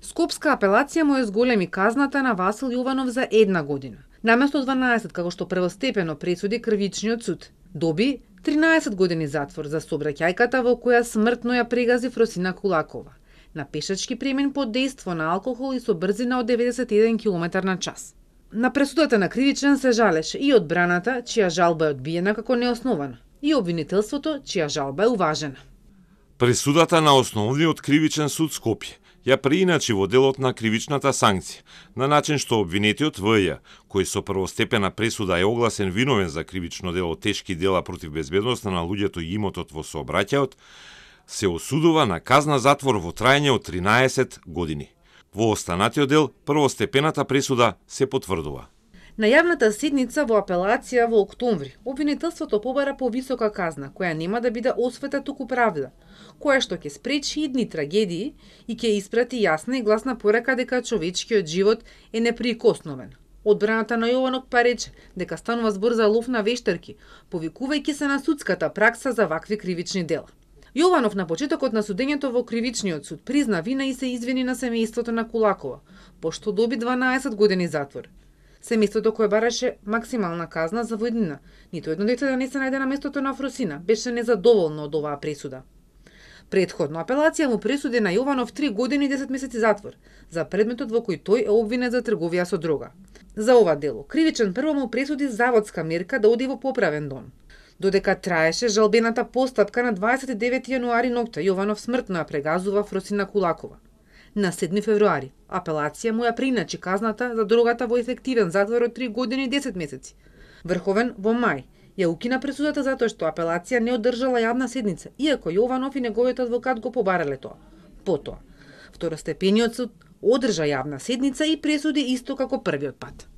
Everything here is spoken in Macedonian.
Скопска апелација му зголеми казната на Васил Јованов за 1 година. Наместо 12, како што првостепено пресуди Крвичниот суд, доби 13 години затвор за сообраќајката во која смртно ја прегази Фросина Кулакова на пешачки премен под дејство на алкохол и со брзина од 91 км на час. На пресудата на кривичен се жалеше и одбраната, чија жалба е одбиена како неоснована, и обвинителството, чија жалба е уважена. Пресудата на Основниот кривичен суд Скопје ја преиначи во делот на кривичната санкција, на начин што обвинетиот В.Ј, кој со првостепена пресуда е огласен виновен за кривично дело тешки дела против безбедноста на луѓето и имотот во сообраќајот, се осудува на казна затвор во траење од 13 години. Во останатиот дел, првостепената пресуда се потврдува. На јавната седница во апелација во октомври, обвинителството побара повисока казна, која нема да биде освета туку правда, која што ќе спречи идни трагедии и ќе испрати јасна и гласна порека дека човечкиот живот е неприкосновен. Одбраната на Јованов па рече дека станува збор за лов на вештарки, повикувајќи се на судската пракса за вакви кривични дела. Јованов на почетокот на судењето во Кривичниот суд призна вина и се извини на семејството на Кулакова, пошто доби 12 години затвор. Семејството кое бараше максимална казна за војднина, ниту едно дете да не се најде на местото на Фросина, беше незадоволно од оваа пресуда. Предходно апелација му пресуди на Јованов 3 години и 10 месеци затвор за предметот во кој тој е обвинет за трговија со дрога. За ова дело, Кривичен прво му пресуди заводска мерка да оди во поправен дом. Додека траеше жалбената постапка на 29 јануари ноќта, Јованов смртно ја прегазува Фросина Кулакова. На 7 февруари, апелација му ја преиначи казната за дрогата во ефективен затвор од 3 години и 10 месеци. Врховен во мај ја укина пресудата затоа што апелација не одржала јавна седница, иако Јованов и неговиот адвокат го побарале тоа. Потоа, второстепениот суд одржа јавна седница и пресуди исто како првиот пат.